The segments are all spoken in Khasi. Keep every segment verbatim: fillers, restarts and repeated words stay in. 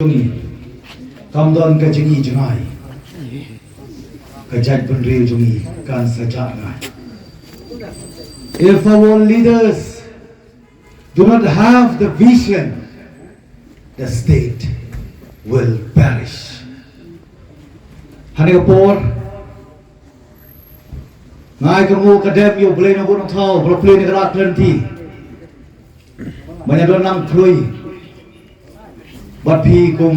jong ngi kam don ka jingi jngai, ka jaitbynriew jong ngi kan sa jah ngai. If our leaders do not have the vision, the state will perish. Hane ka por ngai ka ngu ka dem ïa u Blei na bu nang thau bro play ne ka rat lenti. Manya don nang play. Bad phi kum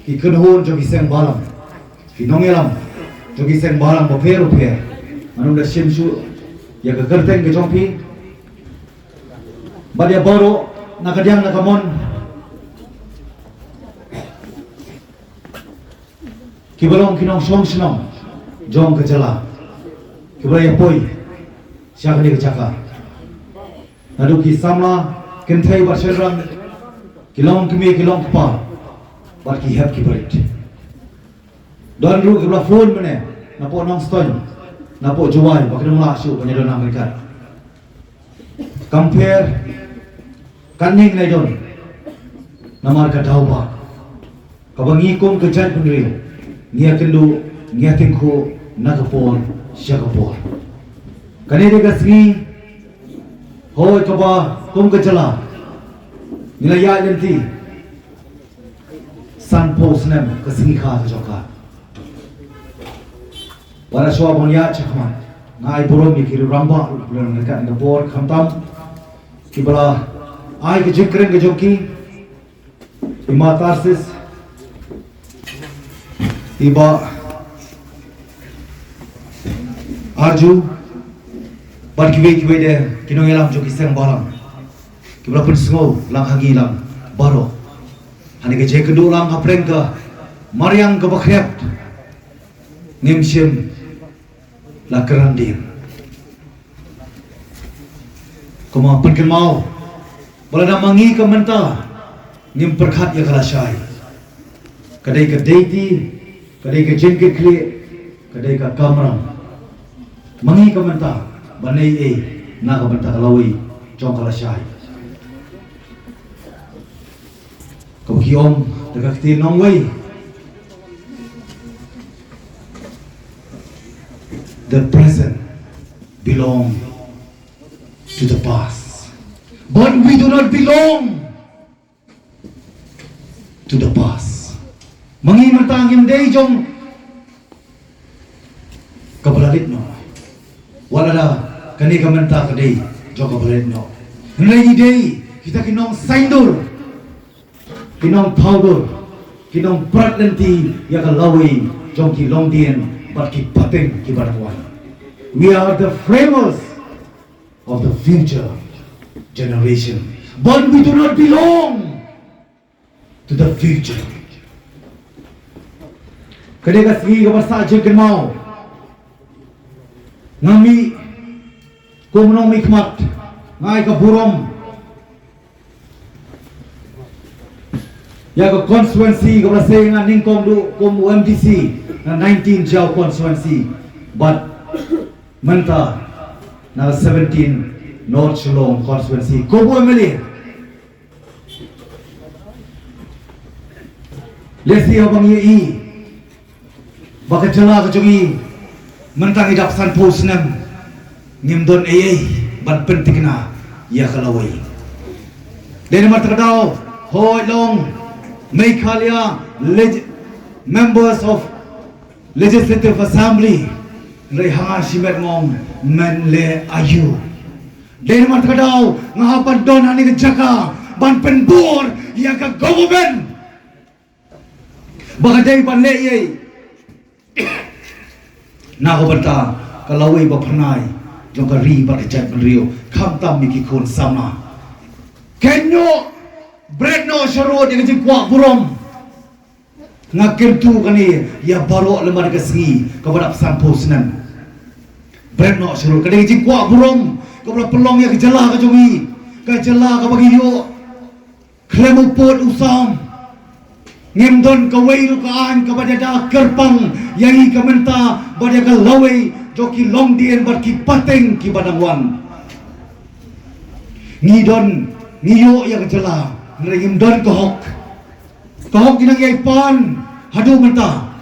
ki kynhun jong ki seng balang, ki nongïalam jong ki seng balang bapher bapher, ngan ym da shim shuh ïa ka kyrteng ka jong phi. Bad ïa baroh na ka diang na ka mon kiba long ki nongshong shnong jong ka jylla kiba ïa poi sha kane ka jaka. Naduh ki samla kynthei bad shynrang, ki long kmie ki long kpa bad ki hep ki barit. Don ruh kiba la phone mynne napoh Nongstoiñ, napoh Jowai ba ki nang lah shuh ban ïa don nang ryngkat. Kam pher kan ning nai don namar ka daw ba kaba ngi kum ka jaitbynriew ngi ïa kynduh ngi ïa tyngkhuh na ka por sha ka por. Kane dei ka sngi hoi kaba kum ka jylla ngi la ïaid lynti sanphew snem ka sngi kha ka jong ka. Para shuwa ban ïa chakmat nga ai burom ïa ki rangbah ruh ki rangbah ka por khamtam kiba la ai ka jingkren ka jong ki, i Ma Tarsis, i Bah Arju bad kiwei kiwei de ki nongïalam jong ki seng balang kiba la pynsngew lang ha ngi lang baroh. Hane ka jingkynduh lang ha pyrshah ka mariang kaba khriat ngim shym la kyrandien. Kumba pynkynmaw ba lada ma ngi ka mynta ngim pyrkhat ïa ka lashai, ka dei ka deiti, ka dei ka jingkitkhlieh, ka dei ka kamram. Ma ngi ka mynta ban ei ei na ka bynta ka lawei jong ka lashai. Kaba ki ong da ka ktien nongwei, the present belong to the past, but we do not belong to the past. Ma ngi mynta ngim dei jong kaba la leit noh, wat lada kane ka mynta ka dei jong kaba la leit noh. Hynrei ngi dei kita ki nongsaiñdur, ki nongthaw, ki nongprat lynti ïa ka lawei jong ki longdien bad ki pateng kiba dang wan. We are the framers of the future generation, but we do not belong to the future. Ka dei ka sngi kaba sah jingkynmaw. Nga mih kum u nongmihkhmat, nga ai ka burom ïa ka constituency kaba la sei nga nyngkong duh kum u M D C na nineteen Jaïaw constituency, bad mynta na seventeen North Shillong constituency kum u M L A. Lehse haba ngi ïohi ba ka jylla ka jong ngi mynta ngi dap sanphew snem ngim don ei ei ban pynthikna ïa ka lawei. Dei namar kata ka daw, hoi long Meghalaya leg-, members of Legislative Assembly, hynrei ha nga shimet nga ong men leh aïu. Dei namar kata ka daw nga hap ban don ha kane ka jaka ban pynbor ïa ka government ba ka dei ban leh ei ei na ka bynta ka lawei ba phyrnai jong ka ri bad ka jaitbynriew, khamtam ïa ki khun samla. Kynnoh, bret noh sharud ïa ka jingkwah burom. Nga kyntu kane ïa baroh lem bad ka sngi kaba dap sanphew snem. Bret noh sharud, ka dei ka jingkwah burom kaba la pynlong ïa ka jylla ka jong ngi, ka jylla kaba ngi ïoh khlem u pud u sam. Ngim don kawei ruh ka aiñ kaba da da kyrpang ïa ngi ka mynta bad ïa ka lawei jong ki longdien bad ki pateng kiba dang wan. Ngi don, ngi ïoh ïa ka jylla, hynrei ngim don ka hok. Ka hok ki nang ïai pan haduh mynta.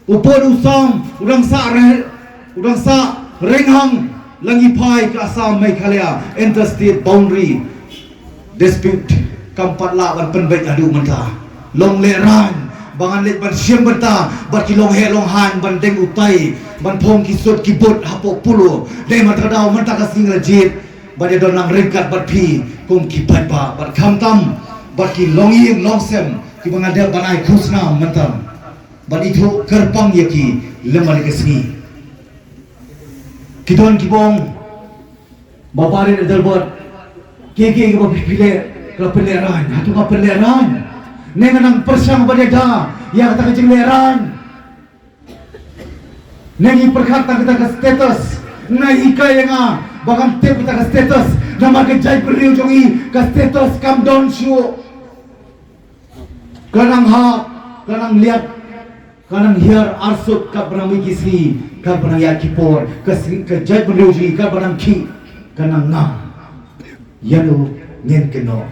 U pud u sam u dang sah re, u dang sah reng hang lang i phai ka Assam Meghalaya interstate boundary dispute kam pat lah ban pynbeit haduh mynta. Long lehraiñ ba ngan leit ban shim bynta bad ki longheh longhan ban deng utai ban phong ki sut ki but hapoh Polo. Dei mynta ka daw mynta ka sngi la jied bad ïa don lang ryngkat bad phi kum ki paidbah bad khamtam bad ki longïing longsem kiba nga dep ban ai khusnam mynta. Ban ithuh kyrpang ïa ki lem bad ka sngi. Ki don ki bong ba barit delbot. Ki ki ki ba pile ka pynlehraiñ. Hatu ka pynlehraiñ. Ne nga nang pyrshang ba da ïa kata ka jinglehraiñ. Ne ngi pyrkhat tang kata ka status. Na i ka ïa nga ba kan tip kata ka status. Namar ka jaitbynriew jong i ka status kam don shuh. Ka nang hap, ka nang liat, ka nang hiar arsut, ka ba nang mih ki sngi, ka ba nang ïaid ki por, ka sngi, ka jaitbynriew jong i, ka ba nang khih, ka nang ngam. Ïa no ngin kynnoh.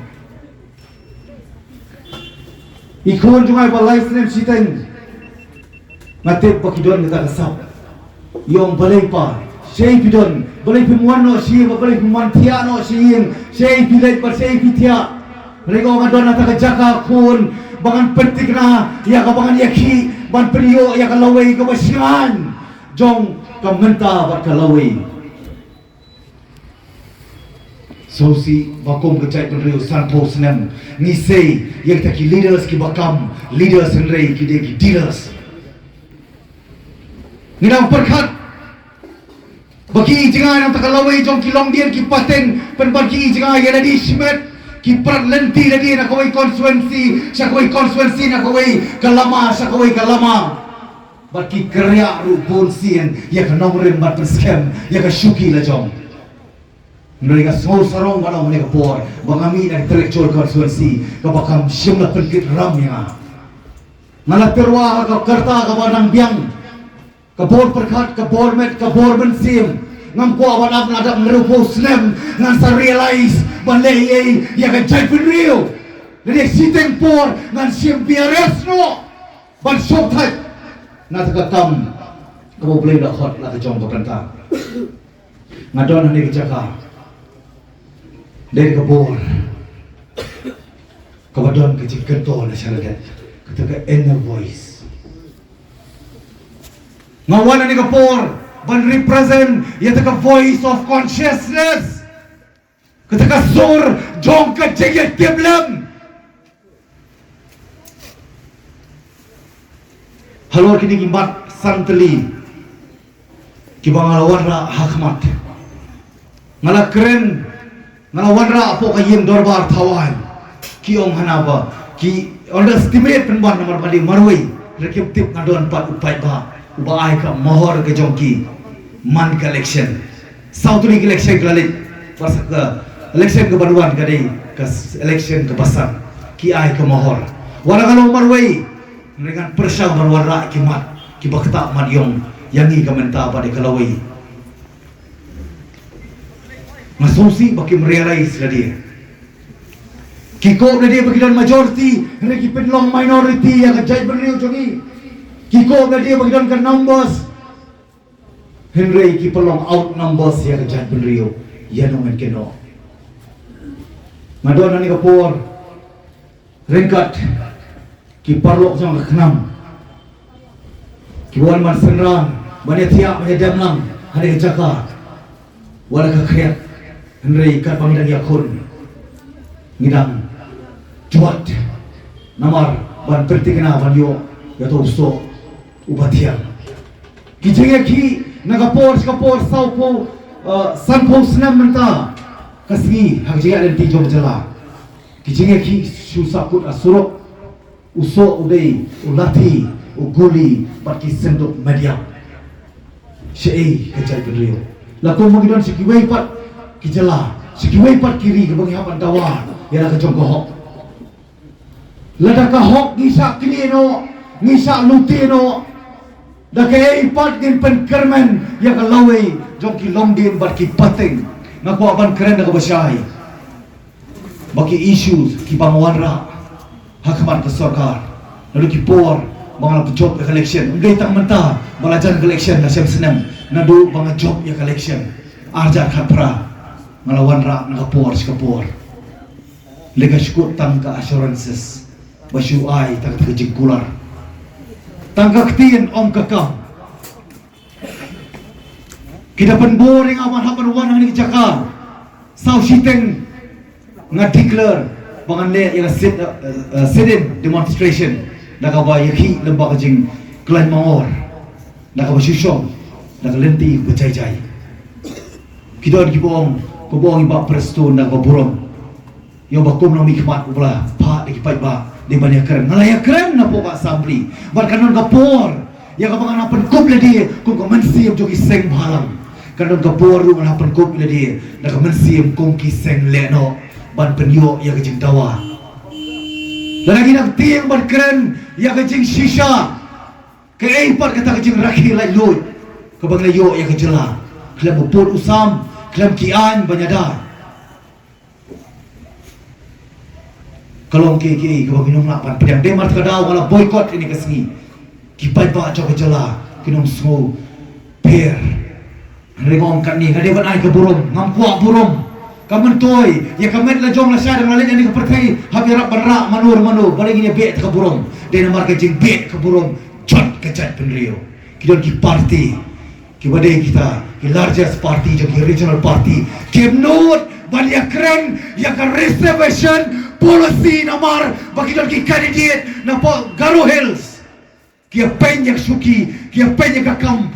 I khun jong nga ba lai snem shiteng. Nga tip ba ki don kata ka sap. Ïong balei pa, shei phi don, balei phim wan noh sha ïing, balei phim wan thiah noh sha ïing, shei phi leit bad shei phi thiah. Hynrei nga don ha kata ka jaka khun ba ngan pynthikna ïa kaba ngan ïakhih ban pynïoh ïa ka lawei kaba shngaiñ jong ka mynta bad ka lawei. Sngewsih ba kum ka jaitbynriew sanphew snem ngi sei ïa kita ki leaders kiba kam leaders hynrei ki dei ki dealers. Ngi dang pyrkhat ba ki i jngai na kata ka lawei jong ki longdien ki pateng pynban ki i jngai ïa lade shimet ki prat lynti lade na kawei constituency sha kawei constituency na kawei ka lama sha kawei ka lama. Bad ki kyrïah ruh bun sien ïa ka nongrim ban pynskhem ïa ka shuki la jong. Hynrei nga sngew sarong ban ong ha kane ka por ba nga mih na ka intellectual constituency kaba kam shym la pynkit ram ïa nga. Nga la tyrwa ha ka karta kaba nang biang, ka bor pyrkhat, ka bor met, ka bor mynsiem. Ngam kwah ban ap, nga dap hynriewphew snem ngan sa realize ban leh ei ei ïa ka jaitbynriew. Lane shiteng por ngan shim B R S noh ban shong thait na kata ka kam kaba U Blei u la khot la ka jong ka bynta. Nga don ha kane ka jaka. Dei ka bor kaba don ka jingkyntu na sha ladet, kata ka inner voice. Nga wan ha kane ka por ban represent ïa kata ka voice of consciousness. Kata ka sur jong ka jingïatiplem. Halor kine ki mat san tylli kiba nga la wanrah ha khmat, nga la kren, nga la wanrah hapoh ka ïing dorbar thawaiñ. Ki ong hana ba ki underestimate pynban namar ba dei marwei. Hynrei kim tip nga don pat u paidbah uba ai ka mohor ka jong ki man ka election. Saw tylli ki election ka la leit. Bad sa ka election kaba wan ka dei ka s-, election kaba san. Ki ai ka mohor. Wat la ka long marwei, hynrei ngan pyrshang ban wanrah ki mat kiba ktah mat ïong ïa ngi ka mynta bad ïa ka lawei. Nga sngewsih ba kim realize lade. Ki kup lade ba ki don majority, hynrei ki pynlong minority ïa ka jaitbynriew jong ngi. Ki kup lade ba ki don ka numbers, hynrei ki pynlong outnumbers ïa ka jaitbynriew. Ïa no ngin kynnoh. Nga don ha kane ka por ryngkat ki paralok jong ka khnam kiba wan ban synran ban ïathiah ban ïadem lang ha kane ka jaka. Wat la ka khriat, hynrei katba ngi dang ïakhun ngi dang jwat namar ban pynthikna ban ïoh ïa uto u soh uba thiang. Ki jingïakhih na ka por sha ka por, sawphew, eh, sanphew snem mynta ka sngi ha ka jingïaid lynti jong ka jylla. Ki jingïakhih shu sahkut ha surok, u soh u dei u lathi, u guli bad ki synduk mediap. Shaei ka jaitbynriew? La kum ma ki don sha kiwei pat ki jylla, sha kiwei pat ki ri kiba ngi hap ban dawa ïa la ka jong ka hok. Lada ka hok ngi shah knieh noh, ngi shah lute noh, da kaei pat ngin pynkyrmen ïa ka lawei jong ki longdien bad ki pateng? Nga kwah ban kren da kaba shai ba ki issues kiba nga wanrah ha khmat ka sorkar. Naduh ki por ba nga la jop ïa ka election, ym dei tang mynta ba la jan ka election la shem snem, naduh ba nga jop ïa ka election arhajar khatphra, nga la wanrah na ka por sha ka por. Lei ka shu kut tang ka assurances ba shu ai tang ka jingkular, tang ka ktien ym ka kam. Ki da pynbor ïa nga ban hap ban wan ha kane ka jaka. Saw shiteng nga declare ba ngan leh ïa ka sit, eh, eh, sit-in demonstration da kaba ïakhih lem bad ka jingkhlaiñ mangor, da kaba shu shong da ka lynti ba jai jai. Ki don kiba ong, kiba ong i Bah Prestone da kaba burom. Ïa uba kum nongmihkhmat uba la phah da ki paidbah dei ban ïakren. Nga la ïakren napoh ka assembly. Bad kan don ka por ïa kaba ngan hap pynkup lade kum ka mynsiem jong ki seng bhalang. Kan don ka por ruh ngan hap pynkup lade da ka mynsiem kum ki seng lehnoh ban pynïoh ïa ka jingdawa. Lada ngi nang tieng ban kren ïa ka jingshisha, kaei pat kata ka jingrakhe laitluid kaba ngi la ïoh ïa ka jylla khlem u pud u sam, khlem ki aiñ ban ïada. Ka long kiei kiei kaba ngi nym lah ban pdiang. Dei namar kata ka daw nga la boycott ïa kane ka sngi. Ki paidbah jong ka jylla ki nym sngewpher. Hynrei nga ong katne, nga dei ban ai ka burom, ngam kwah burom. Ka myntoi ïa ka met la jong lashai dang la leit ïa kane ka pyrthei, hap ïarap ban rah mano mano, balei ngin ïa beh ka burom? Dei namar ka jingbeh ka burom jot ka jaitbynriew. Ki don ki party kiba dei kita ki largest party jong ki regional party, kim nud ban ïakren ïa ka reservation policy namar ba ki don ki candidate napoh Garo Hills. Ki ïapeiñ ïa ka shuki, ki ïapeiñ ïa ka kam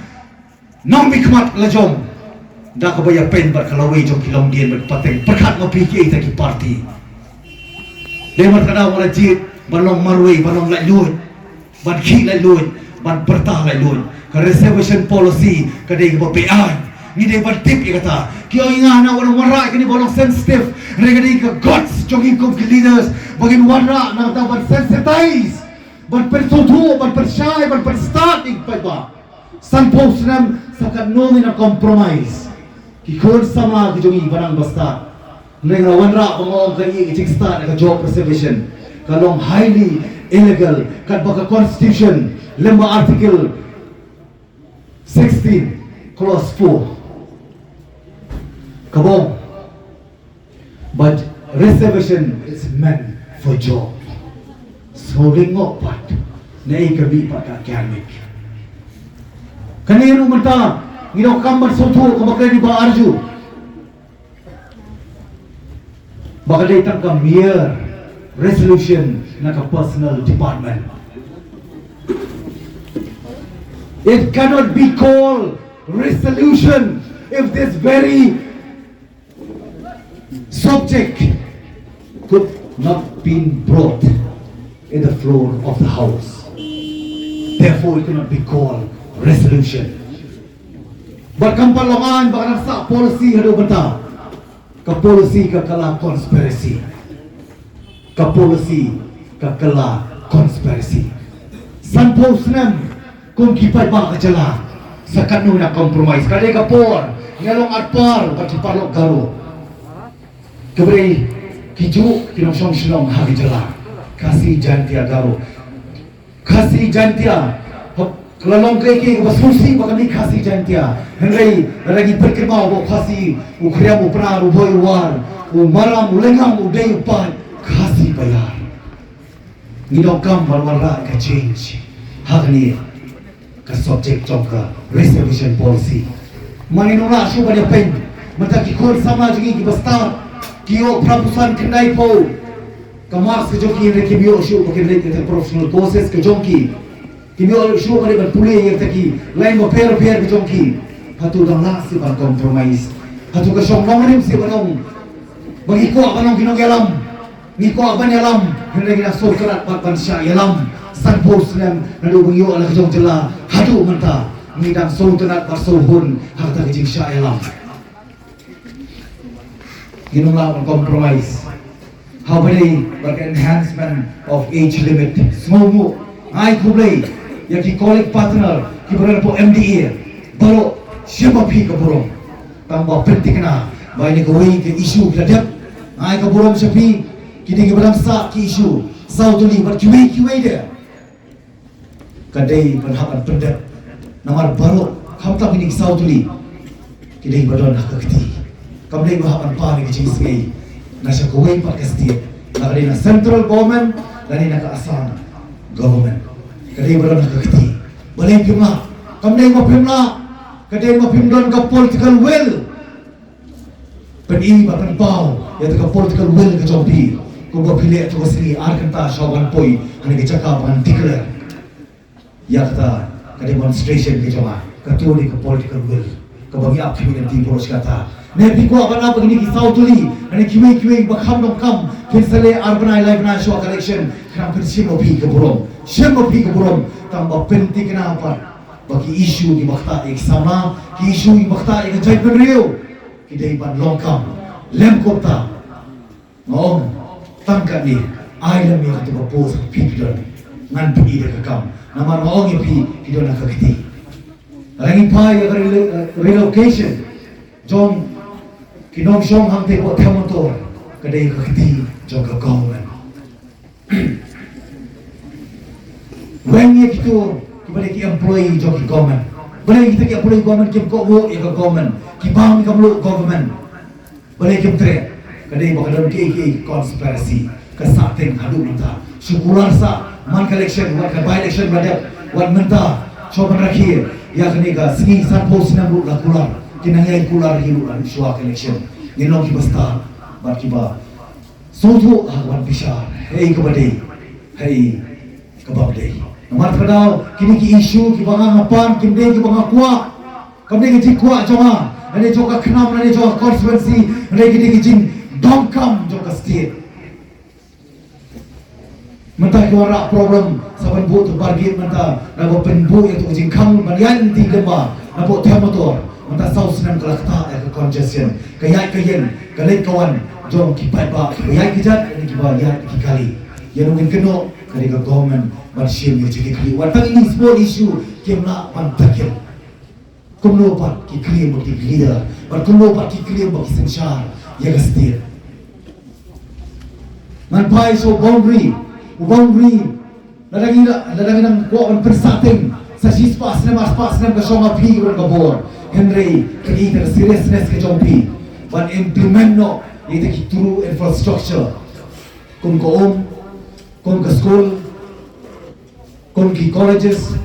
nongmihkhmat la jong. Da kaba ïapeiñ bad ka lawei jong ki longdien bad pateng, pyrkhat ma phi kiei kita ki party. Dei namar kata nga la jied ban long marwei, ban long laitluid, ban khih laitluid, ban pyrta laitluid. Ka reservation policy ka dei kaba beaiñ. Ngi dei ban tip ïa kata. Ki ong ïa nga na wan wanrah ïa kane ba long sensitive. Hynrei ka dei ka guts jong ngi kum ki leaders ba ngin wanrah na kata ban sensitize, ban pynsngewthuh, ban pynshai, ban pynstad ïa ki paidbah. Sanphew snem sa katno ngi nang compromise. Ki khun samla ki jong ngi ba nang ba stad. Hynrei nga wanrah ba nga ong ka ïa ka jingstad ka job reservation ka long highly illegal, katba ka constitution lem bad article sixteen clause four ka ong, but reservation is meant for job. Sngewlyngngoh pat, naei ka mih pat ka academic. Kane ruh mynta ngi donkam ban sngewthuh, kumba kren i Bah Arju, ba ka dei tang ka mere resolution na ka personal department. It cannot be called resolution if this very subject could not been brought in the floor of the house. Therefore, it cannot be called resolution. Bad kam pat long aiñ ba ka nang sah policy haduh mynta. Ka policy ka kylla conspiracy. Ka policy ka kylla conspiracy. Sanphew snem kum ki paidbah ka jylla, sa katno ngi nang compromise. Ka dei ka por ngi long arpar bad ki paralok Garo. Kaba dei ki juh ki nongshong shnong ha ka jylla, Khasi, Jaintia, Garo. Khasi, Jaintia, hap, ka la long kaei kaei kaba sngewsih ba ka mih Khasi Jaintia. Hynrei lada ngi peit kynmaw ba u Khasi, u Khriam, u Pnar, u Bhoi, u War, u Maram, u Lyngngam, u dei u paid Khasi Baïar. Ngi donkam ban wanrah ka change ha kane ka subject jong ka reservation policy. Ma ngi nang lah shuh ban ïapeiñ. Mynta ki khun samla jong ngi kiba stad ki ïoh phra phew san khyndai phew ka marks ka jong ki, hynrei kim ïoh shuh ba kin leit ïa ka professional courses ka jong ki. Kim ïoh shuh ba leit ban pule ïa kita ki line bapher bapher ka jong ki. Hato dang lah shuh ban compromise? Hato ka shong nongrim shuh ban ong ba ngi kwah ban long ki nongïalam? Ngi kwah ban ïalam, hynrei ngi dang sngewtynnat bad ban shah ïalam. Sanphew snem naduh ba ngi ïoh la ka jong jylla haduh mynta, ngi dang sngewtynnat bad sngewhun ha kata ka jingshah ïalam. Ngi nang lah ban compromise. Haba dei bad ka enhancement of age limit, sngewbha ai khublei ïa ki colleague partner kiba don hapoh M D A baroh, shim ma phi ka burom. Tang ba pynthikna ba ïa kawei ka issue ka la dep. Ai ka burom sha phi, ki dei kiba dang sah ki issue. Saw tylli bad kiwei kiwei de. Ka dei ban hap ban pyndep. Namar baroh, khamtam kine ki saw tylli, ki dei ba don ha ka kti. Kam dei ba hap ban pan ïa ka jingsngi na sha kawei pat ka state, na ka dei na central government lane na ka Assam government. Ka dei ba don ha ka kti. Balei phim lah? Kam dei ba phim lah, ka dei ba phim don ka political will. Pyni ba pynpaw ïa ka political will ka jong phi. Kumba phi leh tu ka sngi ar kynta sha ban poi ha kane ka jaka ban declare ïa kata ka demonstration ka jong nga. Katu ne ka political will kaba ngi ap khmih lynti baroh shi katta. Ne phi kwah ban ap ha kine ki saw tylli, ha kine kiwei kiwei ba kham donkam, phin sa leh ar bnai lai bnai shuwa ka election, khnang phin shim ma phi ka burom. Shim ma phi ka burom, tang ba pynthikna pat ba ki issue kiba ktah ïa ki samla, ki issue kiba ktah ïa ka jaitbynriew, ki dei ban long kam. Lem kumta. Nga ong tang katne, ai lem ïa katu ka post phi ki don. Ngan pyni da ka kam. Namar nga ong ïa phi, ki don ha ka kti. Lada ngi phai ïa ka relo-, relocation jong ki nongshong hangtei hapoh Them Motor, ka dei ka kti jong ka government. Weng ïa kitu kiba dei ki employee jong ki government. Balei kita ki employee government kim kohnguh ïa ka government, ki bam ïa ka mluh government? Balei kim treh? Ka dei ba ka don kiei kiei ki conspiracy, ka sahteng haduh mynta. Shu kular sah man ka election, wat ka by election ba dep, wat mynta. Shu ban rakhe ïa kane ka sngi, sanphew snem ruh la kular. Ki nang ïai kular hi ruh la shuwa ka election. Ngin long kiba stad bad kiba sngewthuh ha kaba bishar, hei kaba dei, hei kaba dei. Namar kata ka daw kine ki issue kiba nga nga pan kim dei kiba nga kwah. Kam dei ka jingkwah jong nga, lane jong ka khnam, lane jong ka constituency, lane ka dei ka jingdonkam jong ka state. Mynta ki wanrah problem sa ban buh tu bargit mynta, naba pynbuh ïa tu ka jingkhang ban ïaid lynti lyngba na buh Them Motor. Mynta saw snem ka la ktah ïa ka congestion, ka ïaid ka ïeng, ka leit ka wan jong ki paidbah kiba ïaid ki jait, lane kiba ïaid ki kali. Ïa nongin kynnoh ka dei ka government ban shim ïa ka jingkitkhlieh. Wat tang ini sport issue kim lah ban tackle. Kumno pat ki claim ba ki leader, bad kumno pat ki claim ba ki synshar ïa ka state. Ngan phai sha u boundary, u boundary, lada ngi, lada ngi nang kwah ban pynsahteng sa shispah snem, arspah snem ka shong ha phi ki don ka bor. Hynrei kane ka seriousness ka jong phi ban implement noh ïa kita ki true infrastructure, kum ka um, kum ka school, kum ki colleges,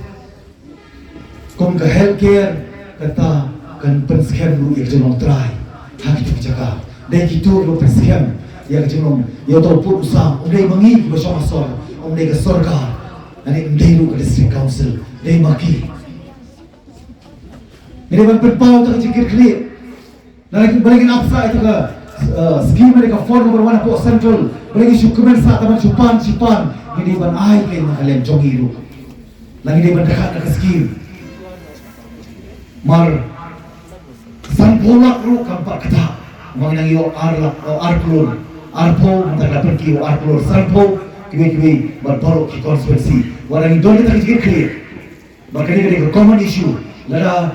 kum ka healthcare, kata kan pynskhem ruh ïa ka jinglong trai ha kito ki jaka. Dei kito kiba pynskhem ïa ka jinglong, ïa uto u pud u sam, um dei ma ngi kiba shong ha sor, um dei ka sorkar, lane um dei ruh ka district council, dei ma ki. Ngi dei ban pynpaw ïa ka jingkitkhlieh. Lada ki, balei ngin ap sah ïa ka, eh, scheme ïa ka phone number one hapoh central, balei ngin shu kmen sah tang ban shu pan, shu pan. Ngi dei ban ai kane na ka lem jong ngi ruh. Lada ngi dei ban dkhot na ka scheme. Mar sanphew lak ruh kam pat ktah. Mar ngi nang ïoh ar lak, eh, ar klur. Arphew, mynta ka la pynkiew ar klur. Sanphew, kiwei kiwei, bad baroh ki constituency. Wat la ngi don kita ki jingkitkhlieh. Bad kane ka dei ka common issue. Lada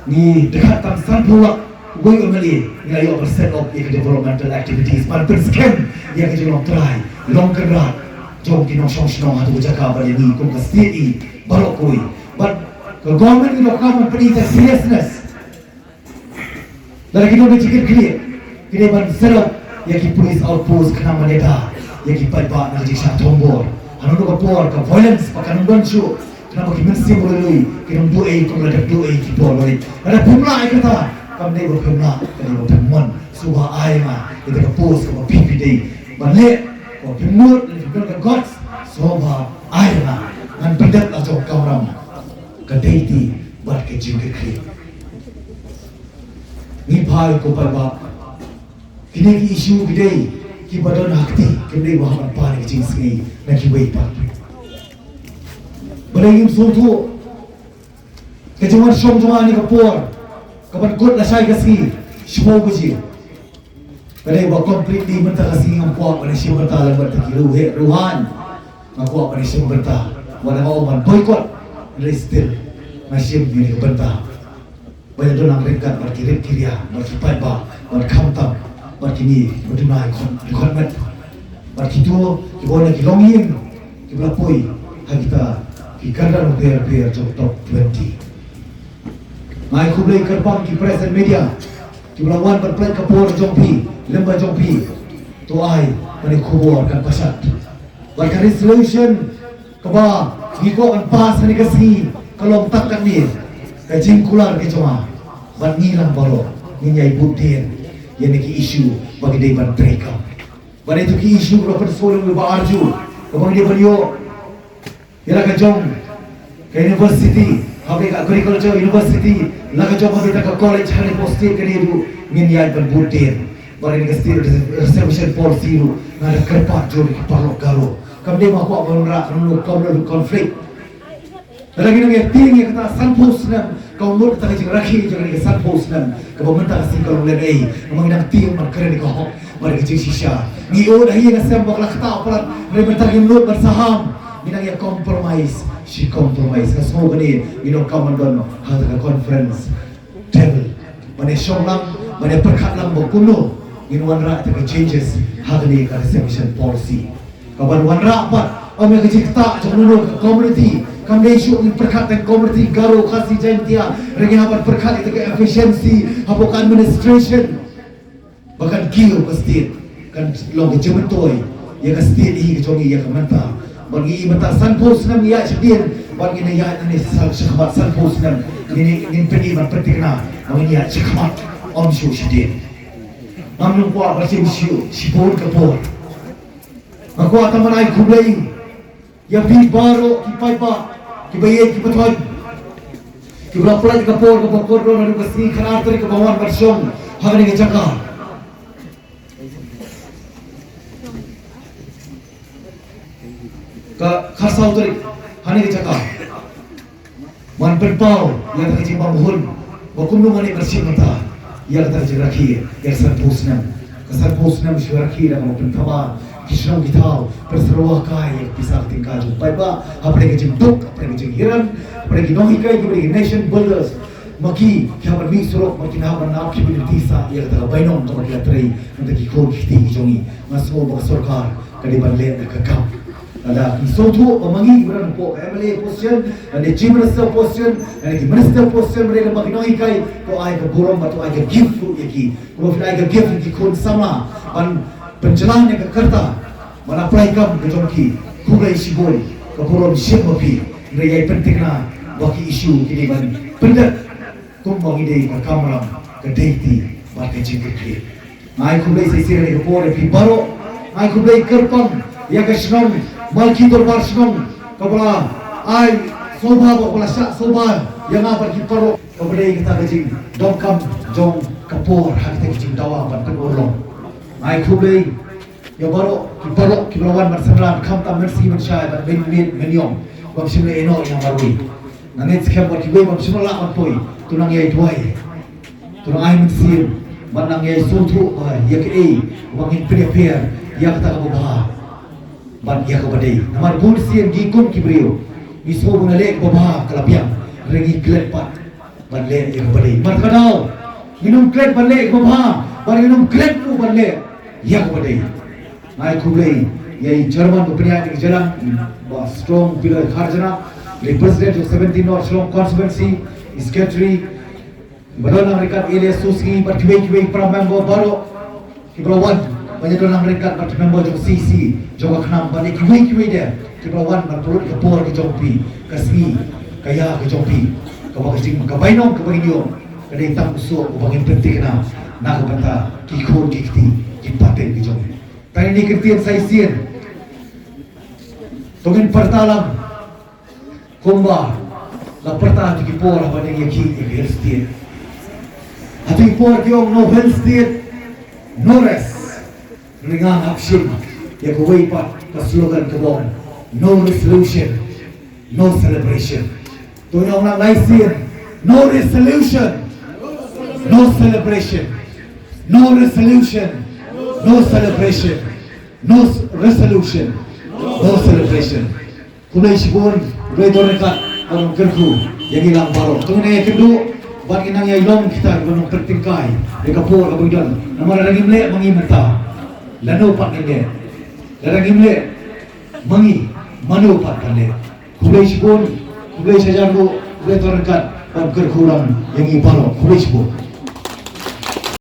ngi dkhot tang sanphew lak uwei u M L A, ngi la ïoh ban set up ïa ka developmental activities ban pynskhem ïa ka jinglong trai, long kynrad jong ki nongshong shnong ha tu ka jaka bad ïa ngi kum ka state i baroh kawei. Bad ka government ngi donkam ban pyni ka seriousness. Lada ki don ka jingkitkhlieh, ki dei ban set up ïa ki police outpost khnang ban ïada ïa ki paidbah na ka jingshah thombor. Hano hano ka por ka violence ba kan ym don shuh, khnang ba ki mynsiem ruh ki ym duh ei kum la dep duh ei ki por ba rit. Lada phim lah ïa kata, kam dei ba phim lah, ka dei ba phim mon. Sngewbha ai ma ïa ka post kaba phi phi dei ban leh, ba phim nud, lada phim don ka guts, sngewbha ai ma. Ngan pyndep la jong kamram. Ka dei ti bad ka jingkitkhlieh. Ngi phai ko paidbah. Kine ki issue ki dei kiba don ha kti, kim dei ba hap ban pan ïa ka jingsngi na kiwei pat. Balei ngim sngewthuh? Ka jingwan shong jong nga ha kane ka por, ka ban kut lashai ka sngi, shiphew baje. Ka dei ba completely mynta ka sngi ngam kwah ban ïashim bynta lem bad ki riewheh riewhaiñ. Nga kwah ban ïashim bynta. Wat la nga ong ban boycott, hynrei still nga shim ïa kane ka bynta. Ba ïa don nang ryngkat bad ki rit ki ria, bad ki paidbah, bad khamtam bad kine ba duna ïa ka khon, ïa ka khon met. Bad kito kiba wan na ki longïing kiba la poi ha kita ki kyrdan bapher bapher jong top twenty. Nga ai khublei kyrpang ki press and media kiba la wan ban pynlait ka por jong phi, lyngba jong phi. To ai ban ïa khubor kan pynshai. Bad ka resolution kaba ngi kwah ban pass ha kane ka sngi ka long tang katne. Ka jingkular ka jong nga ba ngi lang baroh ngin ïai bud dien ïa kine ki issue ba ngi dei ban treikam. Bad ïa ki issue ba la pynsngew lem ba arju kaba ngi dei ban ïoh ïa la ka jong ka university, ha ka agriculture university, la ka jong ka bynta ka college ha Ri-Bhoi State ka dei ruh ngin ïai ban bud dien. Bad ïa ka state reservation policy ruh nga da kyrpad jong ki paralok Garo. Kam dei ma kwah ban rah, kam dei conflict. Lada ngi nang ïa tieng ïa kata sanphew snem, ka mut kata ka jingrakhe jong ngi ka sanphew snem kaba mynta ka sngi ka long lehnoh. Namar ngi nang tieng ban kren ïa ka hok bad ka jingshisha. Ngi ïoh da hi ïa ka sem ba ka la ktah palat, hynrei mynta ngim nud ban saham. Ngi nang ïa compromise shi compromise. Nga sngew kane ngi donkam ban don ha kata ka conference table ban ïa shong lang, ban ïa pyrkhat lang ba kumno ngin wanrah ïa ka changes ha kane ka reservation policy. Kaban wanrah pat, ym ïa ka jingktah jong uno uno ka community. Kam dei shuh ngin pyrkhat tang community Garo, Khasi, Jaintia. Hynrei ngi hap ban pyrkhat ïa ka efficiency hapoh ka administration. Ba kan kiew ka state, kan long ka jingmyntoi ïa ka state hi ka jong ngi ïa ka mynta. Bad ngi mynta sanphew snem ngi ïaid shadien, bad ngin ïaid nangne sa shakhmat sanphew snem. Ngin, ngin pyni ban pynthikna ba ngin ïaid shakhmat, ym shuh shadien. Ngam kwah ban shim shuh shibun ka por. Nga kwah tang ban ai khublei ïa phi baroh ki paidbah, kiba ïeit kiba thoh, kiba la pynlait ka por kaba kordor naduh ka sngi khatar tarik kaba wan ban shong ha kane ka jaka. Ka khatsaw tarik ha kane ka jaka. Ban pynpaw ïa ka jingbymhun ba kumno ngan ïa shim mynta ïa kata ka jingrakhe ïa ka sanphew snem. Ka sanphew snem shu rakhe da kaba pynthaba ki shnong ki thaw, pynsyrwa kai ïa ka pisa ka tyngka jong u paidbah hapdeng ka jingduk, hapdeng ka jinghiar, hapdeng ki nonghikai kiba dei ki nation builders. Ma ki, ki hap ban mih surok, ma ki hap ban ap, ki ban tisa ïa kata ka bainong kaba ki la trei na ki khun ki kti ki jong ngi. Nga sngew ba ka sorkar ka dei ban leh da ka kam. Lada ki sngewthuh ba ma ngi kiba don hapoh ka M L A position, lane Chief Minister position, lane ki Minister position, lane ba ki nonghikai, to ai ka burom bad to ai ka gift ruh ïa ki. Kumba phi la ai ka gift ïa ki khun samla ban pynjlan ïa ka rta, ban apply kam ka jong ki. Khublei shibun, ka burom shim ma phi. Hynrei ïai pynthikna ba ki issue ki dei ban pyndep kumba ngi dei ka kamram, ka deiti bad ka jingkyrkieh. Nga ai khublei sa shisien ha kane ka por ïa phi baroh. Nga ai khublei kyrpang ïa ka shnong Malki Dorbar Shnong kaba la ai sngewbha, kaba la shah sngewbha ïa nga bad ki paralok, kaba dei kata ka jingdonkam jong ka por ha kata ka jingdawa ban pynurlong. Nga ai khublei ïa baroh ki paralok kiba la wan ban synran khamtam mynsngi mynshai bad mynmiet mynñiong. Bym shym la ïehnoh ïa nga marwei. Nga ngeit skhem bad kiwei bym shym la lah ban poi, to nang ïai duwai. To nang ai mynsiem bad nang ïai sngewthuh ba ïa kaei ba ngin pynïapher ïa kata kaba bha bad ïa kaba dei. Namar bun sien ngi kum ki briew ngi sngew ba ngi leh kaba bha ka la biang, hynrei ngi klet pat ban leh ïa kaba dei. Namar kata ka daw ngin ym klet ban leh ïa kaba bha bad ngin ym klet ruh ban leh ïa kaba dei. Nga ai khublei ïa i Chairman ba pynïaid ïa ka jingïalang, Bah Strong Pillar Kharjana, i President jong seventeen North Shillong Constituency, i Secretary, Bah Donlang Ryngkat alias Susngi, bad kiwei kiwei para member baroh kiba la wan ban ïadon lang ryngkat bad ki member jong C C jong ka KHNAM, bad kiwei kiwei de kiba la wan ban pynlut ka por ka jong phi, ka sngi ka ïa ka jong phi, kaba ka jing ka bainong kaba ngin ïoh ka dei tang u soh uba ngin pynthikna na ka bynta ki khun ki kti ki pateng ki jong ngi. Tang ine i kyntien sa shisien to ngin pyrta lang. Kumba la pyrta ha kito ki por haba dang ïakhih ïa ka Hill State. Ha kito ki por ki ong no Hill State, no rest. Hynrei nga ngam shim ïa kawei pat ka slogan kaba ong no resolution, no celebration. To ngin ong lang lai sien, no resolution, no celebration. No resolution, no celebration. No s- resolution, no celebration. Khublei shibun, khublei don ryngkat, ban kyrkhu ïa ngi lang baroh. To ngin ïa kynduh bad ngin nang ïa long kita kiba nang pyntyngkai ïa ka por kaba ngi don. Namar lada ngim leh ma ngi mynta, lano pat ngin leh? Lada ngim leh, ma ngi mano pat ban leh? Khublei shibun, khublei shihajar nguh, khublei to ryngkat ban kyrkhu lang ïa ngi baroh. Khublei shibun.